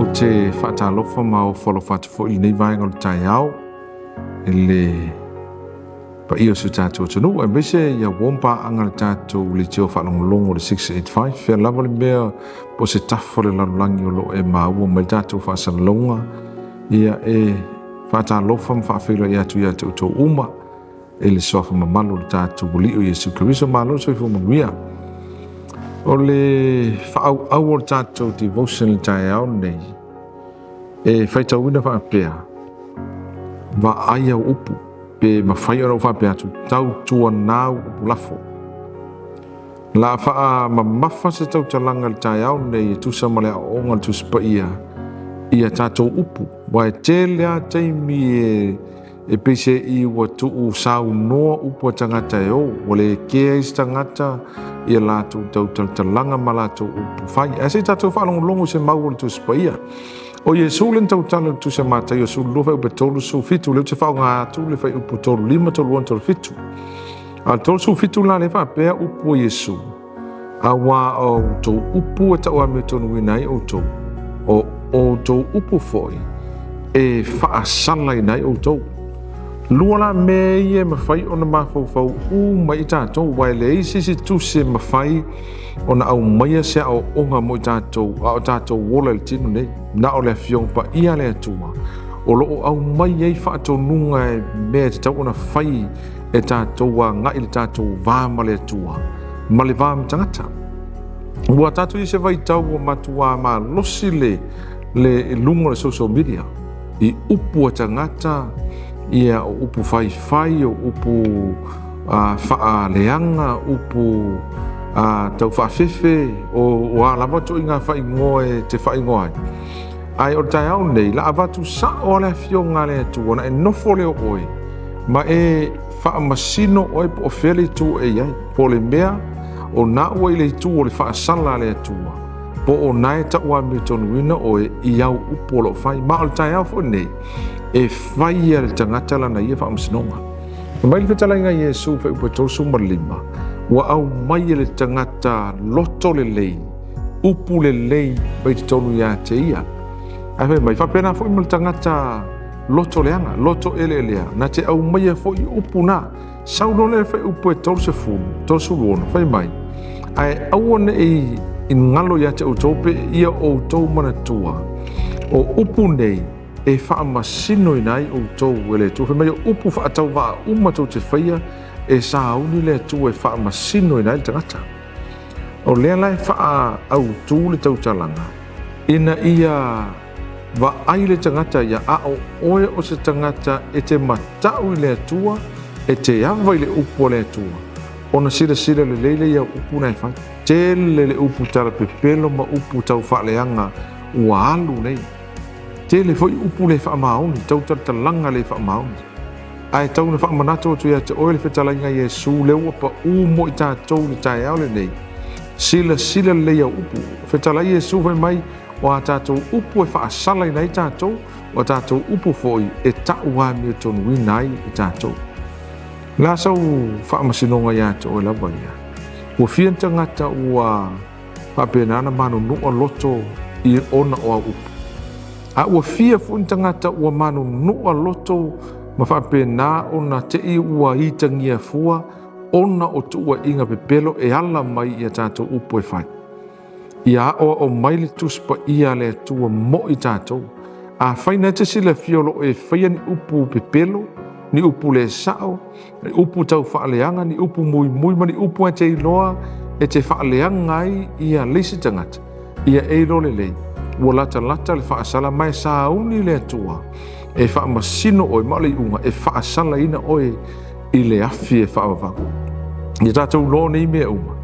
Ou te faatalofa ma ofo alofa atu foi i lenei vaega o le taeao i le paia o si o tatou atunuu, aemaise ia uo ma paaga le tatou leitio faalogologo o le 685. Fea lava le mea po o se tafa o le lalolagi o lo o e maua mai le tatou faasalalauga, ia e faatalofa ma faafeiloai atu ia te outou uma i le suafa mamalu o le tatou Alii o Iesu Keriso. Malo le soifua manuia. O le faaauau o le tatou devotion i le taeao lenei, e faitauina faapea, vaai au upu, pe mafai ona ou faapea atu, tautuanau upu lafo. La faamamafa se tautalaga i le taeao lenei e tusa ma le aoaoga a le Tusi Paia ia tatou upu. Aua e tele lava taimi e pei se i ua tuu saunoa upu a tagata e o, ua le kea ai se tagata ia latou tautalatalaga ma latou upu fai. Ae se i tatou faalogologo i se mau o le Tusi Paia. O Iesu lea na tautala i le Tusi a Mataio 12 fuaiupu 37, lea ou te faaaoga atu le fuaiupu 35, 36, 37. A o le 37 la lea e faapea upu a Iesu, auā o outou upu e tauamiotonuina ai outou, o outou upu foi e faasalaina ai outou. Lua la mea ia e mafai ona mafaufau uma i tatou, aua e leai se isi tusi e mafai ona aumaia se aoaoga mo i tatou a o tatou ola i le tino nei. Na o le Afioga Paia a le Atua o lo o aumai ai faatonuga e mea e tatau ona fai e tatou agai i le tatou va ma le Atua ma le va ma tagata. Ua tatou i se vaitau ua matuā malosi le le luga o le social media i upu a tagata, ia o upu faifai, o upu faaleaga, upu tau faafefe, o a lava ituaiga faaigoa e te faaigoa ai. Ae o le taeao lenei, la avatu sao a le Afioga a le Atua ona e nofo lea o oe ma e faamasino oe po o fea le itu e i ai, po o le mea o na ua i le itu o le faasala a le Atua, po o na e tauamiotonuina oe i au upu o lo o fai. Ma o le taeao foi lenei, e fai e le tagata lana ia faamasinoga. Fai mai le fetalaiga a Iesu i Fuaiupu 35, ua aumai e le tagata loto lelei, upu lelei mai totonu ia te ia. Ae fai mai, faapena foi ma le tagata loto leaga, loto eleelea, na te aumaia foi upu na. Sau loa lea fuaiupu e 30, 36, fai mai, ae aua ne i galo ia te outou pe ia outou manatua, o upu nei e faamasinoina ai outou e le Atua. Fai mai, o upu faatauvaa uma tou te faia, e sauni le Atua e faamasinoina ai le tagata. O lea la e faaautu le tautalaga, ina ia vaai le tagata ia, a o oe o se tagata e te matau i le Atua, e te ava i le upu a le Atua, ona silasila lelei lea i au upu na e fai. Tele le upu talapepelo ma upu tau faaleaga ua alu nei. Tele foi upu le faamaoni, tautalatalaga le faamaoni. Ae tau na faamanatu atu ia te oe le fetalaiga Iesu lea ua paū mo i tatou i le taeao lenei. Silasila lelei i au upu. Fetalai Iesu fai mai, o a tatou upu e faasalaina ai tatou, o a tatou upu foi e tauamiotonuina ai i tatou. O le a sau faamasinoga ia te oe lava ia? Ua fia ni tagata ua faapena ona manunua loto i ona o au upu? A ua fia foi ni tagata ua manunua loto ma faapena ona te i ua itagia fua ona o tuuaiga pepelo e ala mai i a tatou upu e fai? Ia aoao mai le Tusi Paia a le Atua mo i tatou. Afai na e te silafia o lo o e faia ni upu pepelo, ni upu le sao, ni upu tau faaleaga, ni upu muimui ma ni upu e te iloa e te faaleaga ai ia le isi tagata, ia e iloa lelei, ua latalata le faasala ma e sauni le Atua e faamasino oe, ma o le iuga e faasalaina oe i le afi e faavavau. Ia tatou iloa nei mea uma,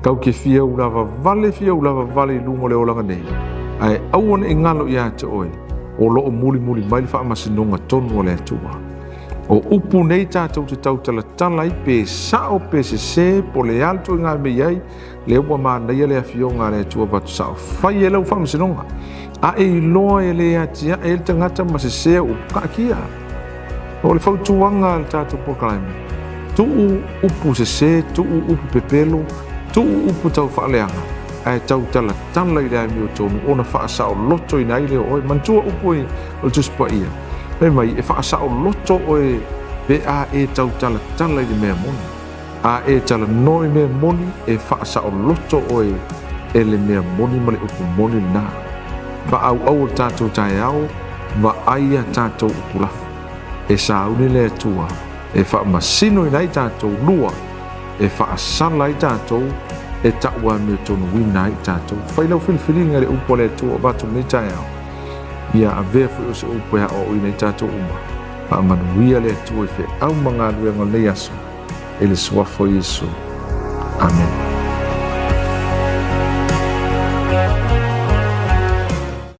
tau te fia ulavavale fia ulavavale i luga o le olaga nei, ae aua ne i galo ia te oe, o lo o mulimuli mai le faamasinoga tonu a le Atua. O upu nei tatou te tautalatala ai pe sao pe sese po o le a le ituaiga mea i ai, lea ua manaia le Afioga a le Atua avatu sao, fai e lau faamasinoga. A e iloa e le atiae ai le tagata ma sese au upu, taatia. O le fautuaga a le tatou polokalame, tuu upu sese, tuu upu pepelo, tuu upu tau faaleaga. Ae tautalatala i le amiotonu ona faasaolotoina ai lea o oe. Manatua upu o le Tusi Paia, fai mai, e faasaoloto oe pe a e tautalatala i le mea moni. A e talanoa i mea moni, e faasaoloto oe e le mea moni ma le upu moni lena. Faaauau o le tatou taeao, vaai a tatou upu lafo. E sauni le Atua e faamasinoina ai tatou lua, e faasala ai tatou, e tau amiotonuina ai tatou. Fai lau filifiliga i le upu a le Atua o avatu lenei taeao. Ia avea foi o se upu e aoaoina ai tatou uma. Faamanuia le Atua i feau ma galuega o lenei aso, i le suafa o Iesu. Amene.